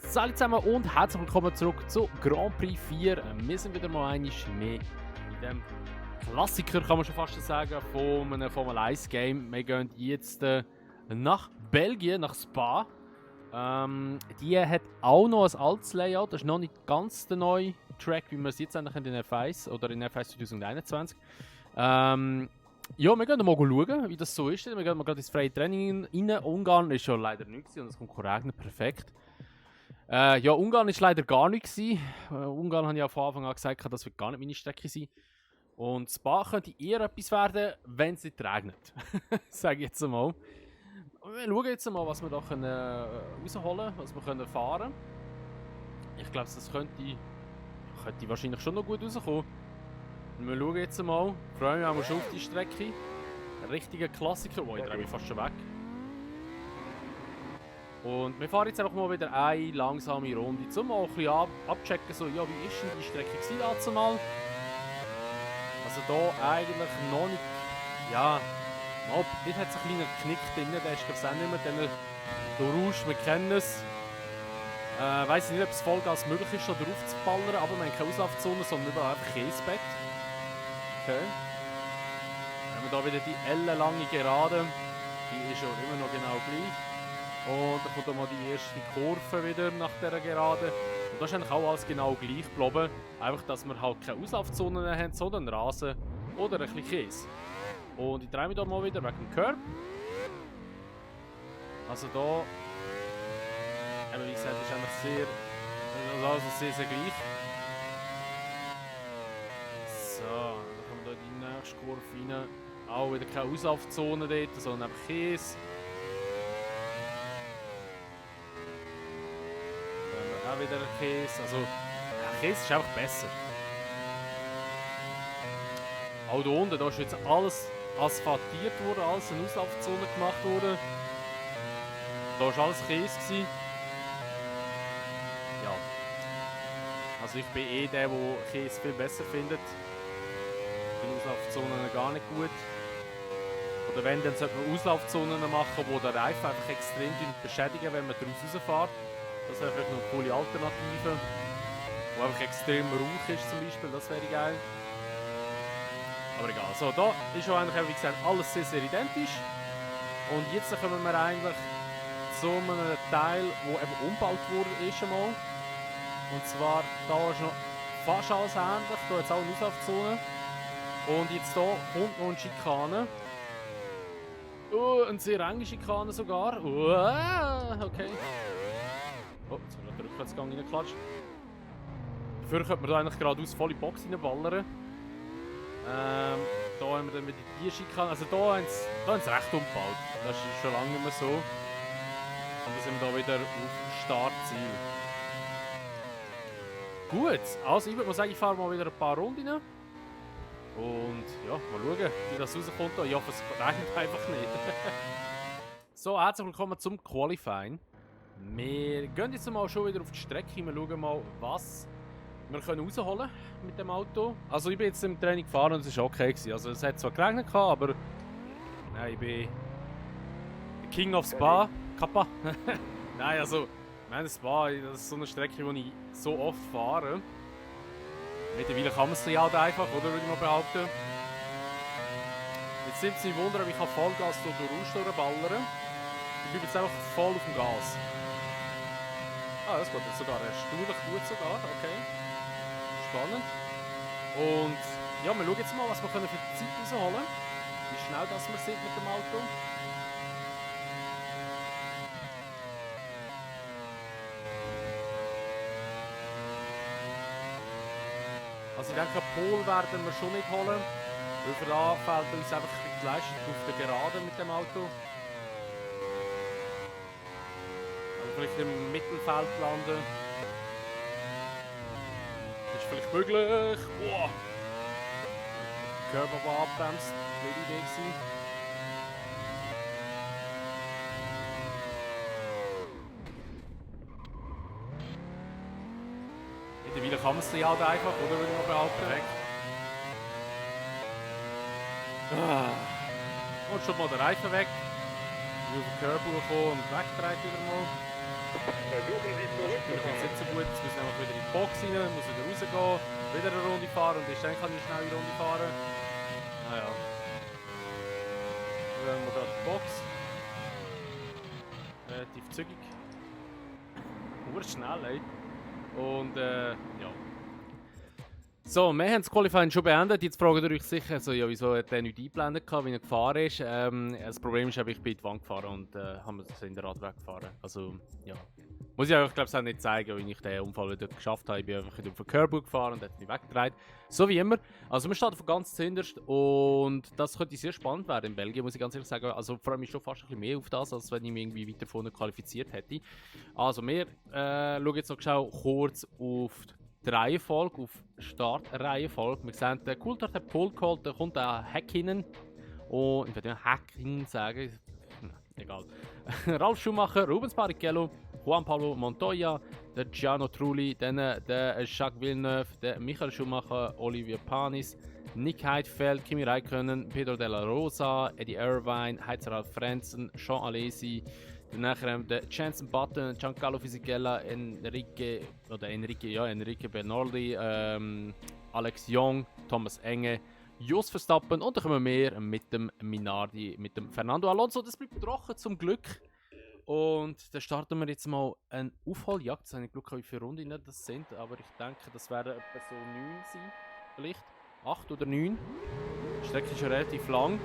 Salut zusammen und herzlich willkommen zurück zu Grand Prix 4. Wir sind wieder mal einmal mehr in dem Klassiker, kann man schon fast sagen, von einem Formel 1 Game. Wir gehen jetzt nach Belgien, nach Spa. Die hat auch noch ein altes Layout, das ist noch nicht ganz der neue Track, wie wir es jetzt eigentlich in den F1 oder in F1 2021. Ja, wir gehen mal schauen, wie das so ist. Wir gehen mal gerade ins freie Training rein. Ungarn ist schon leider nichts und es kommt regnen, perfekt. Ja, Ungarn war leider gar nicht. Ungarn habe ich ja von Anfang an gesagt, das wird gar nicht meine Strecke sein. Und Spa könnte eher etwas werden, wenn es nicht regnet. Sage ich jetzt einmal. Wir schauen jetzt mal, was wir da rausholen können, was wir fahren können. Ich glaube, das könnte wahrscheinlich schon noch gut rauskommen. Wir schauen jetzt mal. Ich freue mich auch schon auf die Strecke. Ein richtiger Klassiker. Oh, ich drehe mich fast schon weg. Und wir fahren jetzt einfach mal wieder eine langsame Runde, um mal ein bisschen abchecken, so, ja, wie ist denn die Strecke dazu mal? Also da eigentlich noch nicht, ja, dort hat es einen kleinen Knick drin, der ist glaube ich auch nicht mehr, der Rouge, wir kennen es. Weiss nicht, ob es Vollgas möglich ist, da drauf zu ballern, aber wir haben keine Auslaufzone, sondern überall einfach Käsebett. Okay. Dann haben wir da wieder die ellenlange Gerade, die ist ja immer noch genau gleich. Und dann kommt auch mal die erste Kurve wieder nach dieser Gerade. Und das ist eigentlich auch alles genau gleich geblieben. Einfach, dass wir halt keine Auslaufzonen haben, sondern Rasen oder ein bisschen Käse. Und ich drehe mich da mal wieder wegen dem Curb. Also da, wie gesagt, ist eigentlich sehr gleich. So, dann kommen wir da in die nächste Kurve rein. Auch wieder keine Auslaufzone dort, sondern einfach Käse. Auch wieder ein Käse. Also, Käse ist einfach besser. Auch da unten, da ist jetzt alles asphaltiert worden, alles in Auslaufzone gemacht worden. Da war alles Käse gewesen. Ja. Also ich bin der Käse viel besser findet. In Auslaufzonen gar nicht gut. Oder wenn, dann sollte man Auslaufzonen machen, wo der Reifen einfach extrem beschädigen, wenn man daraus rausfährt. Das wäre vielleicht noch eine coole Alternative. Wo einfach extrem rauch ist zum Beispiel, das wäre geil. Aber egal. So, da ist schon eigentlich, wie gesagt, alles sehr, sehr identisch. Und jetzt kommen wir eigentlich zu einem Teil, der eben umgebaut wurde einmal. Und zwar, da ist noch fast alles ähnlich. Da hat es auch eine Auslaufzone. Und jetzt hier kommt noch eine Schikane. Eine sehr enge Schikane sogar. Okay. Oh, jetzt haben wir den Rückwärtsgang reingeklatscht. Dafür könnte man da eigentlich geradeaus volle Box reinballern. Da haben wir dann wieder die Schikane. Also da haben sie recht umgebaut. Das ist schon lange nicht mehr so. Und dann sind wir da wieder auf Startziel. Gut, also ich würde mal sagen, ich fahre mal wieder ein paar Runden rein. Und ja, mal schauen, wie das rauskommt. Ich hoffe, es regnet einfach nicht. So, herzlich willkommen zum Qualifying. Wir gehen jetzt mal schon wieder auf die Strecke. Wir schauen mal, was wir rausholen können mit dem Auto. Also ich bin jetzt im Training gefahren und es war okay. Also es hat zwar geregnet, aber nein, ich bin der King of Spa. Kappa. Nein, also meine Spa, das ist so eine Strecke, die ich so oft fahre. Mittlerweile kann man es ja halt einfach, oder würde ich mal behaupten. Jetzt sind sie wundern, ob ich Vollgas durch den Rausch durchballern. Ich bin jetzt einfach voll auf dem Gas. Ah, das geht jetzt sogar erstaunlich gut sogar, okay. Spannend. Und ja, wir schauen jetzt mal, was wir für die Zeit rausholen können. Wie schnell das wir sind mit dem Auto. Also ich denke, Pole werden wir schon nicht holen. Weil für da fehlt uns einfach die Leistung auf der Gerade mit dem Auto. Also vielleicht im Mittelfeld landen. Das ist vielleicht möglich. Boah! Der Körper war abbremst. Blöde Idee gewesen. Mittlerweile kann man es ja halt einfach, oder würde ich mal behaupten. Und schon mal der Reifen weg. Ich auf den Körper gekommen und weggedreht wieder mal. Versuchen Natürlich jetzt nicht so gut, jetzt müssen wir einfach wieder in die Box rein, muss wieder rausgehen, wieder eine Runde fahren und dann kann ich schnell eine Runde fahren. Naja. Dann haben wir gerade die Box. Relativ zügig. Nur schnell, ey. Und ja. So, wir haben das Qualifying schon beendet. Jetzt fragt ihr euch sicher, so, ja, wieso hat der nicht eingeblendet, wie er gefahren ist. Das Problem ist, ich bin in die Wand gefahren und haben das in den Radweg gefahren. Also, ja. Muss ich euch, glaube ich, auch nicht zeigen, wie ich den Unfall dort geschafft habe. Ich bin einfach auf den Curb gefahren und hat mich weggedreht. So wie immer. Also, wir starten von ganz zuhinterst und das könnte sehr spannend werden in Belgien, muss ich ganz ehrlich sagen. Also, freue mich schon fast ein bisschen mehr auf das, als wenn ich mich irgendwie weiter vorne qualifiziert hätte. Also, wir schauen jetzt noch kurz auf die Reihenfolge, auf Startreihenfolge. Wir sehen, der Coulthard hat Pole geholt, da kommt ein Häkkinen. Und ich werde ja Häkkinen sagen. Egal. Ralf Schumacher, Rubens Barrichello, Juan Pablo Montoya, der Gianno Trulli, dann der Jacques Villeneuve, der Michael Schumacher, Olivier Panis, Nick Heidfeld, Kimi Räikkönen, Pedro Della Rosa, Eddie Irvine, Heinz-Ralf Frentzen, Jean Alesi, nachher der Jenson Button, Giancarlo Fisichella, Enrique Bernardi, Alex Young, Thomas Enge, Jos Verstappen und dann kommen wir mit dem Minardi, mit dem Fernando Alonso. Das bleibt trocken zum Glück. Und dann starten wir jetzt mal eine Aufholjagd. Ich habe nicht Glück, wie viele Runden das sind, aber ich denke, das werden etwa so 9 sein. Vielleicht 8 oder 9. Die Strecke ist schon relativ lang.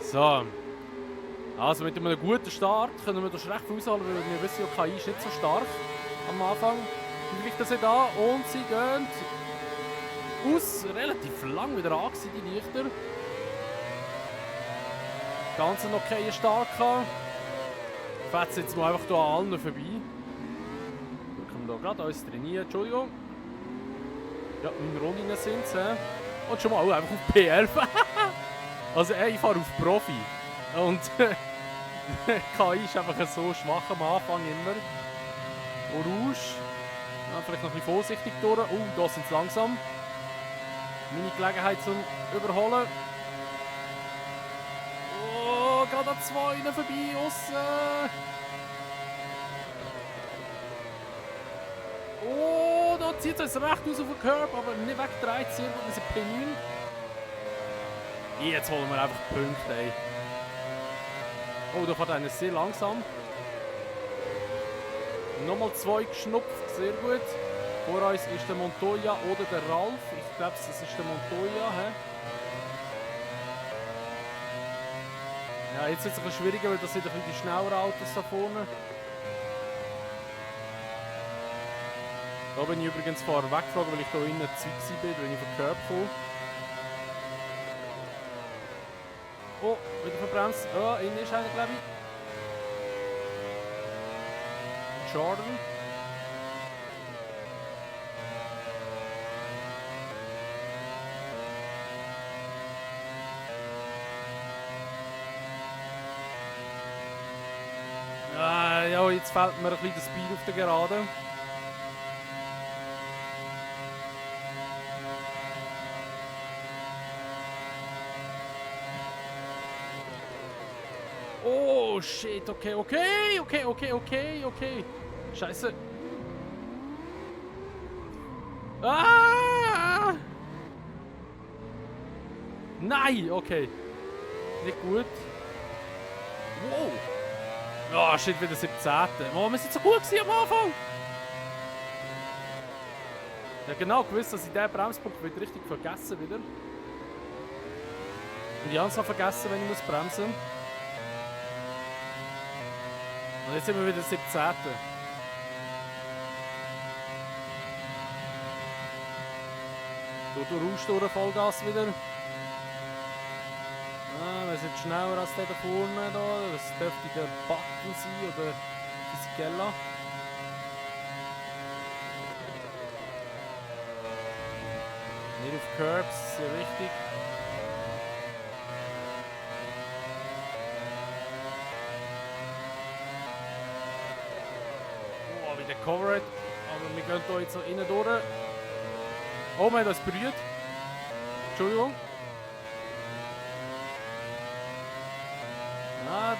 So. Also mit einem guten Start können wir das recht ausholen, weil wir wissen ja, KI ist nicht so stark am Anfang. Vielleicht das da und sie gehen aus. Relativ lang wieder angesehen, die Lichter. Ganz noch keinen Start gehabt. Fährt jetzt mal einfach hier an allen vorbei. Wir können hier gerade uns trainieren, Entschuldigung. Ja, 9 Runden sind es. Und schon mal auch einfach auf P11. Also ich fahre auf Profi. Und KI ist einfach so schwach am Anfang immer. Orange. Ja, vielleicht noch ein bisschen vorsichtig durch. Da sind sie langsam. Meine Gelegenheit zum Überholen. Oh, gerade an 2 vorbei, aussen. Oh, da zieht es recht aus auf den Curb, aber nicht wegdreht. Sehr gut, wir sind P9. Jetzt holen wir einfach Punkte, ey. Oh, da fährt einer sehr langsam. Nochmal 2 geschnupft, sehr gut. Vor uns ist der Montoya oder der Ralf. Ich glaube, das ist der Montoya. He? Ja, jetzt ist es ein bisschen schwieriger, weil das sind die schnelleren Autos da vorne. Da bin ich übrigens vorher weggeflogen, weil ich da innen zu weit bin, wenn ich auf den Curb komme. Oh, wieder verbremst. Oh, innen ist einer, glaube ich. Jordan. Ja, jetzt fehlt mir ein bisschen der Speed auf der Gerade. Oh shit, okay. Scheiße. Ah! Nein, okay. Nicht gut. Wow. Oh shit, wieder 17. Oh, wir sind so gut am Anfang. Ja genau, gewusst, dass ich diesen Bremspunkt wieder richtig vergessen wieder. Und ich habe es noch vergessen, wenn ich bremsen muss. Und jetzt sind wir wieder 17. Du rauschst durch Vollgas wieder. Wir sind schneller als der da vorne. Das dürfte der Button sein oder Fisichella. Nicht auf Curbs, sehr wichtig. Oh, wieder covered. Aber wir gehen hier jetzt noch innen durch. Oh, wir haben das berührt. Entschuldigung.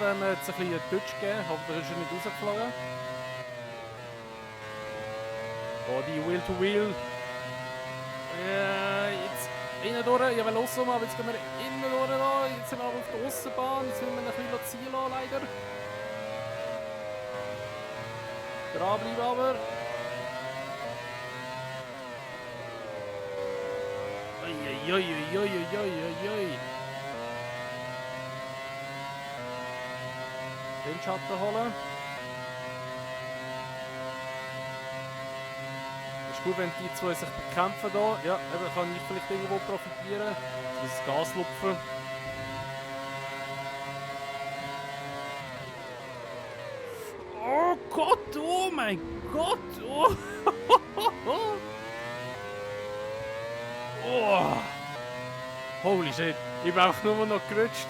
da haben wir jetzt ein bisschen einen Touch gegeben. Hoffentlich ist er nicht rausgeflogen. Oh, die Wheel to Wheel. Ja, jetzt innen durch. Ich will rauskommen, aber jetzt gehen wir innen durch. Da. Jetzt sind wir aber auf der Aussenbahn. Jetzt müssen wir ein bisschen ziehen lassen, leider. Dranbleiben aber. Uiuiuiuiuiuiui. Den Schatten holen. Ist gut, wenn die zwei sich bekämpfen da. Ja, eben kann ich vielleicht irgendwo profitieren. Das Gas lupfen. Oh Gott, oh mein Gott! Oh. Oh. Holy shit, ich bin einfach nur noch gerutscht.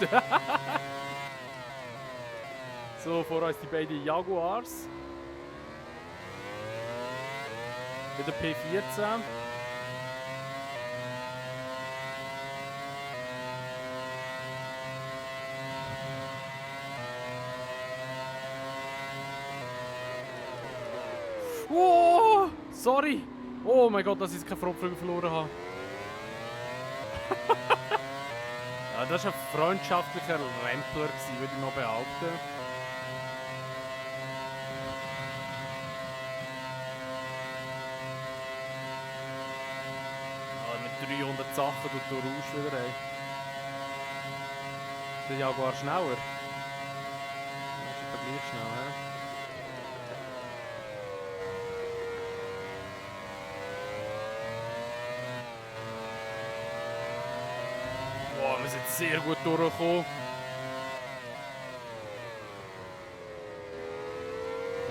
So, vor uns die beiden Jaguars. Mit der P14. Oh, sorry. Oh mein Gott, dass ich keinen Frontflügel verloren habe. Ja, das war ein freundschaftlicher Rempler, würde ich mal behaupten. Ja, mit 300 Sachen tut der Rausch wieder, ey. Ist der Jaguar schneller? Das ist aber gleich schnell, hä? Boah, wir sind sehr gut durchgekommen.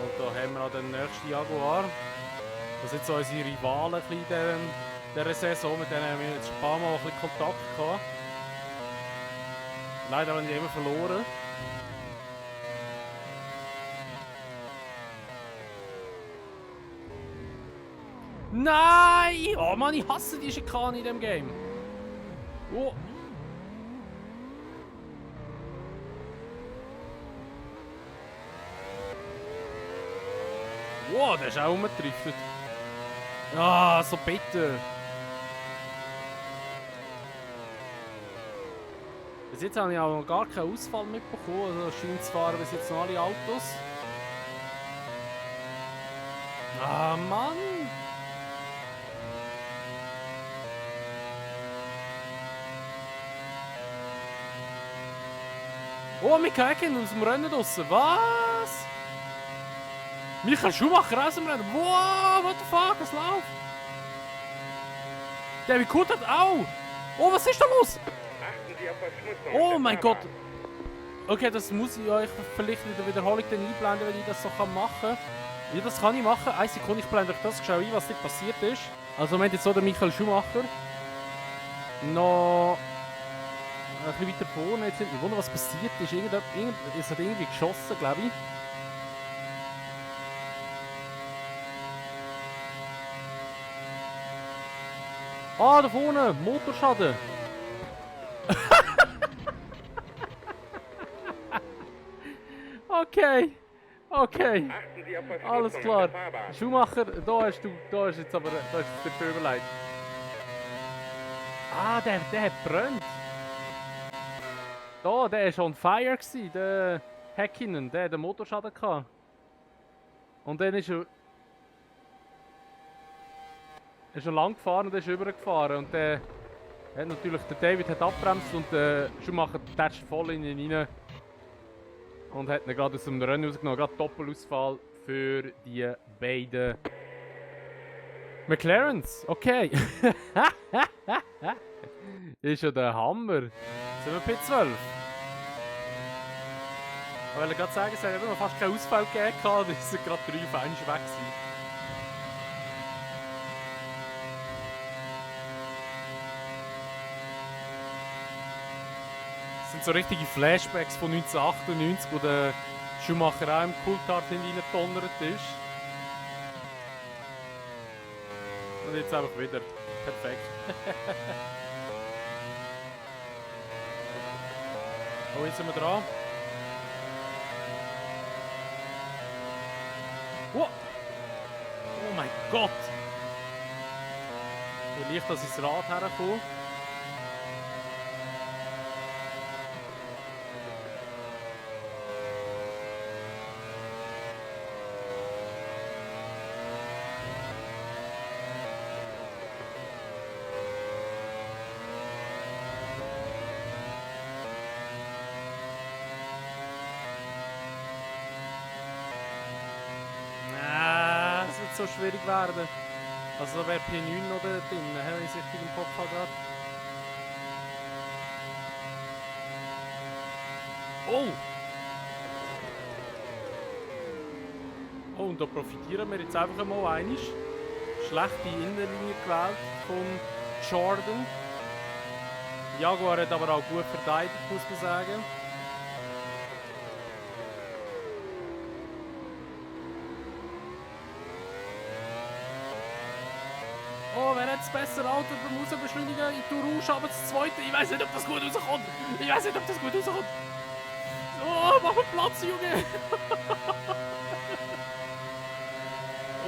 Und da haben wir auch den nächsten Jaguar. Das sind so unsere Rivalen in dieser Saison. Mit denen haben wir jetzt ein paar Mal ein bisschen Kontakt gehabt. Leider haben die immer verloren. Nein! Oh Mann, ich hasse die Schikane in diesem Game. Oh. Wow, der ist auch umgedriftet. Ah, so bitter. Bis jetzt habe ich auch noch gar keinen Ausfall mitbekommen. Also scheint zu fahren bis jetzt noch alle Autos. Ah, Mann! Oh, Michael Häkkinen aus dem Rennen draussen. Was? Michael Schumacher aus dem Rennen. Wow, what the fuck, was läuft? David Coulthard auch. Oh, was ist da los? Oh mein Gott. Okay, das muss ich euch vielleicht in der Wiederholung dann einblenden, wenn ich das so machen kann. Ja, das kann ich machen. Eine Sekunde, ich blende euch das schnell ein, was nicht passiert ist. Also, wir haben jetzt so den Michael Schumacher. Noch ein bisschen weiter vorne. Jetzt nicht mehr wundern, was passiert ist. Es hat irgendwie geschossen, glaube ich. Ah, da vorne! Motorschaden! Okay. Okay. Alles klar. Schumacher, da ist jetzt aber da ist der Überleit. Ah, der hat brennt. Da, der war schon on fire gsi, der Häkkinen, der hat den Motorschaden gehabt. Und dann ist er lang gefahren und ist übergefahren. Und der hat natürlich, der David hat abbremst und der Schumacher tätscht voll in ihn rein. Und hat ihn gerade aus dem Rennen rausgenommen. Gerade Doppelausfall für die beiden McLarens. Okay. Ist ja der Hammer. Sind wir P12? Ich wollte gerade sagen, es hat immer fast keinen Ausfall gegeben. Da sind gerade 3 auf einmal weg gewesen. Das sind so richtige Flashbacks von 1998, wo der Schumacher auch im Coulthard hineingedonnert ist. Und jetzt einfach wieder. Perfekt. Oh, jetzt sind wir dran. Oh, oh mein Gott! Wie leicht, dass ich ins Rad herkomme. Es wird so schwierig werden. Also da wäre P9 noch da drin, wenn ich es richtig im Kopf habe gerade. Oh! Oh, und da profitieren wir jetzt einfach mal einmal. Schlechte Innenlinie gewählt von Jordan. Jaguar hat aber auch gut verteidigt, muss man sagen. Oh, wer hat das bessere Auto beim Rausbeschleunigen? Ich tue Rouge, aber das zweite. Ich weiß nicht, ob das gut rauskommt. Ich weiß nicht, ob das gut rauskommt. Oh, mach mir Platz, Junge.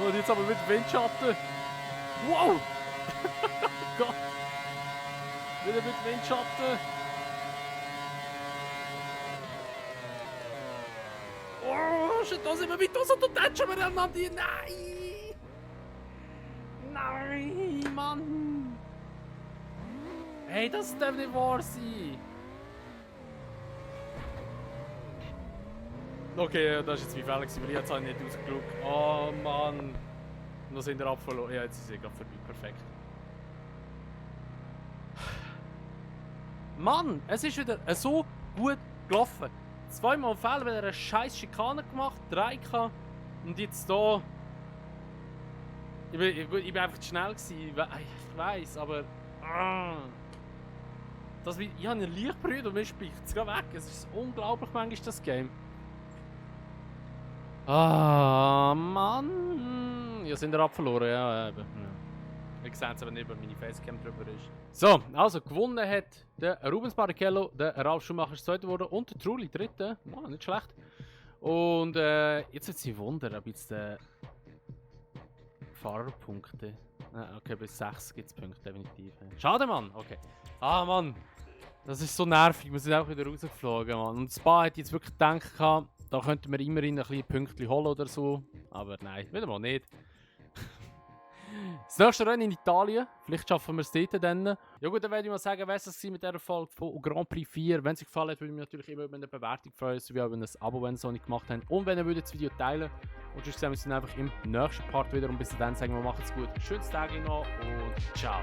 Und jetzt aber mit Windschatten. Wow. Gott. Wieder mit Windschatten. Oh, shit, da sind wir mit uns und da tätschen wir an die. Nein. Nein, Mann! Hey, das darf nicht wahr sein! Okay, das ist jetzt mein Fehler gewesen, weil ich jetzt nicht ausgeschaut. Oh Mann! Und da sind wir abverloren. Ja, jetzt ist er gerade vorbei. Perfekt. Mann! Es ist wieder so gut gelaufen. Zweimal Fehler, weil er eine scheiß Schikane gemacht, 3K. Und jetzt hier. Ich bin einfach zu schnell gewesen. Ich weiss, aber. Ich habe einen Lichtbrüder und mir spielt es gerade weg. Es ist unglaublich manchmal das Game. Ah, Mann. Ja, sind wir abverloren, ja, eben. Ich sehe es aber nicht, weil meine Facecam drüber ist. So, also gewonnen hat der Rubens Barrichello, der Ralf Schumacher ist Zweiter geworden und der Trulli Dritter. Oh, nicht schlecht. Und jetzt wird es mich wundern, ob jetzt der Fahrerpunkte. Okay, bis 6 gibt es Punkte, definitiv. Schade, Mann. Okay. Ah, Mann. Das ist so nervig. Wir sind auch wieder rausgeflogen, Mann. Und Spa hätte jetzt wirklich gedacht, da könnten wir immerhin ein bisschen Pünktchen holen oder so. Aber nein, wieder mal nicht. Das nächste Rennen in Italien. Vielleicht schaffen wir es dort dann. Ja gut, dann werde ich mal sagen, was es mit dieser Folge von Grand Prix 4. Wenn es euch gefallen hat, würde ich mich natürlich immer über eine Bewertung freuen, sowie auch über ein Abo, wenn ihr es noch nicht gemacht habt. Und wenn ihr das Video teilen würdet. Und sonst sehen wir uns dann einfach im nächsten Part wieder. Und bis dann sagen wir, macht's gut. Schönes Tag noch und ciao.